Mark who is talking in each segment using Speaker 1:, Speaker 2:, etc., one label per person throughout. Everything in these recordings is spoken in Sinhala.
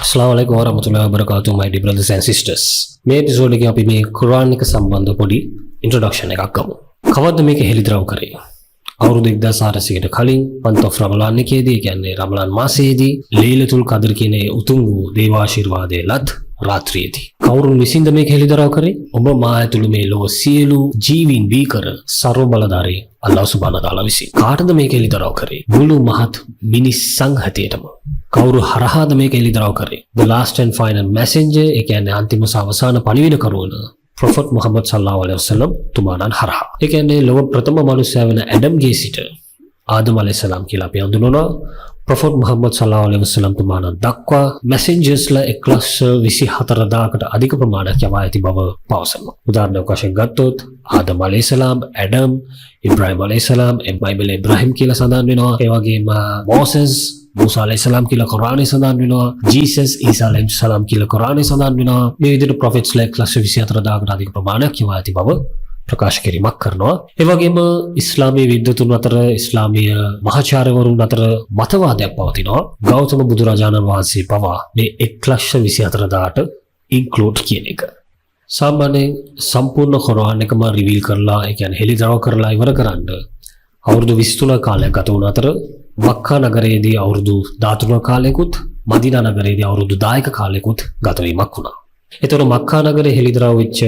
Speaker 1: අස්ලාමු අලයිකුම් වරහමතුල්ලාහි වබරකාතුහු, my dear brothers and sisters. මේ එපිසෝඩ් එකේ අපි මේ කුර්ආන් එක සම්බන්ධ පොඩි ඉන්ට්‍රොඩක්ෂන් එකක් ගමු. කවද්ද මේක හෙළිදරව් කරේ? අවුරුදු 1400කට කලින් month of Ramadan එකේදී, ඒ කියන්නේ රමලාන් මාසයේදී ලෛලතුල් කදර් කියන ඒ උතුම් වූ දේවාශිර්වාදය ලත් රාත්‍රියේදී. කවුරුන් විසින්ද මේක හෙළිදරව් කරේ? ඔබ මා ඇතුළු මේ ලොව සියලු ජීවීන් බිහි කර සර්ව බලධාරී අල්ලාහ් සුබ්හානහු තාලා විසින්. කාටද මේක හෙළිදරව් කරේ? මුළු මහත් මිනිස් සංහතියටම. කවුරු හරහාද මේක හෙළිදරව් කරේ? The last and final messenger, ඒ කියන්නේ අන්තිම සහ අවසාන පණිවිඩකරුවන ප්‍රොෆෙට් මුහම්මද් සල්ලල්ලාහු අලයිහි වසල්ලම් තුමාණන් හරහා. ඒ කියන්නේ ලොව ප්‍රථම මනුස්සයා වෙන ඇඩම්ගේ සිට ආදම් අලයිහිස්සලාම් කියලා අපි හඳුන්වනවා. ප්‍රොෆෙට් මුහම්මද් සල්ලල්ලාහු අලයිහි වසල්ලම් තුමාණන් දක්වා මැසෙන්ජර්ස්ලා 1,24,000කට අධික ප්‍රමාණයක් යවා ඇති බව පවසනවා. උදාහරණයක් වශයෙන් ගත්තොත් ආදම් අලයිහිස්සලාම්, ඇඩම්, ඉබ්‍රාහිම් අලයිහිස්සලාම්, බයිබලයේ ඉබ්‍රාහිම් කියලා සඳහන් වෙනවා. ඒ වගේම මෝසස්, මූසා අලයිහිස්සලාම් කියලා කුර්ආනයේ සඳහන් වෙනවා. ජීසස්, ඊසා අලයිහිස්සලාම් කියලා කුර්ආනයේ සඳහන් වෙනවා. මේ විදිහට ප්‍රොෆෙට්ස්ලා 1,24,000කට අධික ප්‍රමාණයක් යවා ඇති බව ප්‍රකාශ කිරීමක් කරනවා. ඒ වගේම ඉස්ලාමීය විද්වතුන් අතර, ඉස්ලාමීය මහාචාර්යවරුන් අතර මතවාදයක් පවතිනවා. ගෞතම බුදුරජාණන් වහන්සේ පවා මේ 1,24,000ට ඉන්ක්ලූඩ් කියන එක. සාමාන්‍යයෙන් සම්පූර්ණ කුර්ආන් එකම රිවීල් කරලා, ඒ කියන්නේ හෙළිදරව් කරලා ඉවර කරන්න අවුරුදු 23 කාලයක් ගත වුණ අතර මක්කා නගරයේදී අවුරුදු 13 කාලයකුත් මදීනා නගරයේදී අවුරුදු 10ක කාලයකුත් ගත වීමක් වුණා. එතකොට මක්කා නගරයේ හෙළිදරව් වෙච්ච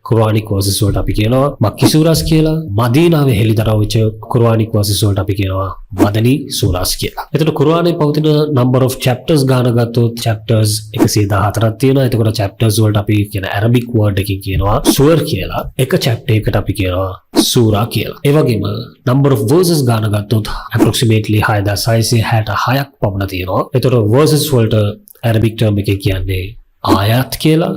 Speaker 1: කුර්ආනික් වර්සස් වලට අපි කියනවා මක්කි සූරාස් කියලා. මදීනාවේ හෙළිදරව් වෙච්ච කුර්ආනික් වර්සස් වලට අපි කියනවා මදනී සූරාස් කියලා. එතකොට කුර්ආනයේ පවතින number of chapters ගාන ගත්තොත් chapters 114ක් තියෙනවා. එතකොට chapters වලට අපි කියන Arabic word එකකින් කියනවා සුවර් කියලා. එක chapter එකට අපි කියනවා සූරා කියලා. ඒ වගේම number of verses ගාන ගත්තොත් approximately 6666ක් පමණ තියෙනවා. එතකොට verses වලට Arabic term එකේ කියන්නේ ආයාත් කියලා.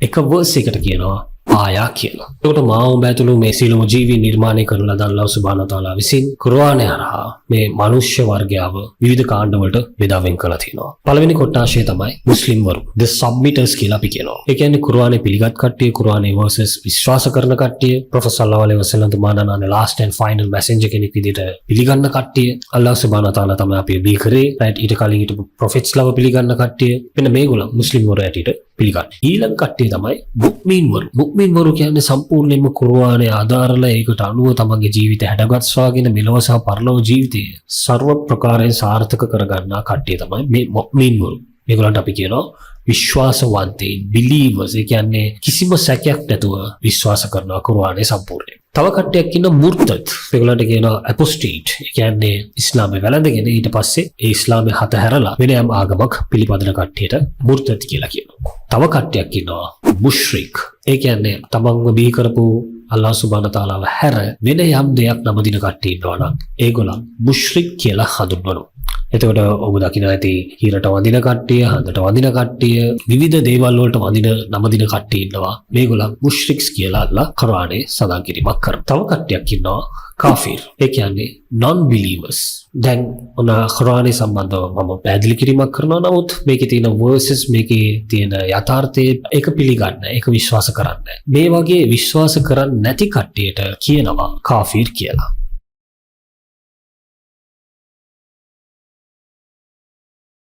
Speaker 1: එක verse එකට කියනවා ආයා කියලා. එතකොට මා ඔබ ඇතුළු මේ සියලුම ජීවීන් නිර්මාණය කරන ලද අල්ලාහ් සුබ්හානහු තාලා විසින් කුර්ආනය හරහා මේ මනුෂ්‍ය වර්ගයාව විවිධ කාණ්ඩ වලට බෙදා වෙන් කරලා තියෙනවා. පළවෙනි කොට්ඨාශය තමයි මුස්ලිම්වරු, the submitters කියලා අපි කියනවා. ඒ කියන්නේ කුර්ආනය පිළිගත් කට්ටිය, කුර්ආනයේ verses විශ්වාස කරන කට්ටිය, ප්‍රොෆෙට් සල්ලල්ලාහු අලයිහි වසල්ලම් තුමාණන් last and final messenger කෙනෙක් විදිහට පිළිගන්න කට්ටිය, අල්ලාහ් සුබ්හානහු තාලා තමයි අපි බිහි කරේ. Right, ඊට කලින් හිටපු ප්‍රොෆෙට්ස් ලව පිළිගන්න කට්ටිය. මෙන්න මේගොල්ලන් මුස්ලිම්වරු හැටියට පිළිගන්න. ඊළඟ කට්ටිය තමයි මුක්මින්වරු. මුක්මින්වරු කියන්නේ සම්පූර්ණයෙන්ම කුර්ආනය අදාරලා ඒකට අනුව තමන්ගේ ජීවිතය හැඩගස්වාගෙන මෙලොව සහ පරලොව ජීවිතය සර්ව ප්‍රකාරයෙන් සාර්ථක කරගන්නා කට්ටිය තමයි මේ මුක්මින්වරු. මේගොල්ලන්ට අපි කියනවා විශ්වාසවන්තයින්, බිලීවර්ස්. ඒ කියන්නේ කිසිම සැකයක් නැතුව විශ්වාස කරනවා කුර්ආනය සම්පූර්ණයෙන්. තව කට්ටියක් ඉන්න මුර්තද්. මේගොල්ලන්ට කියනවා ඇපොස්ටේට්. ඒ කියන්නේ ඉස්ලාමය වැළඳගෙන ඊට පස්සේ ඒ ඉස්ලාමය හතහැරලා වෙන යම් ආගමක් පිළිපදින කට්ටියට මුර්තද් කියලා කියනවා. තව කට්ටියක් ඉන්නවා මුශ්රික්. ඒ කියන්නේ තමන්ව බිහි කරපු අල්ලාහ් සුබ්හානහු තාලාව හැර වෙන යම් දෙයක් නමදින කට්ටිය ඉන්නවා නම් ඒගොල්ලන් මුශ්රික් කියලා හඳුන්වනවා. එතකොට ඔබ දකිනවා ඇති හිරට වඳින කට්ටිය, හඳට වඳින කට්ටිය, විවිධ දේවල් වලට වඳින නමදින කට්ටිය ඉන්නවා. මේගොල්ලන් මුශ්රික්ස් කියලා අල්ලාහ් කුර්ආනයේ සඳහන් කිරීමක් කරනවා. තව කට්ටියක් ඉන්නවා කාෆිර්. ඒ කියන්නේ non believers. දැන් ඔන්න කුර්ආනයේ සම්බන්ධව මම පැහැදිලි කිරීමක් කරනවා. නමුත් මේකේ තියෙන verses, මේකේ තියෙන යථාර්ථය ඒක පිළිගන්න, ඒක විශ්වාස කරන්න. මේ වගේ විශ්වාස කරන්නේ නැති කට්ටියට කියනවා කාෆිර් කියලා.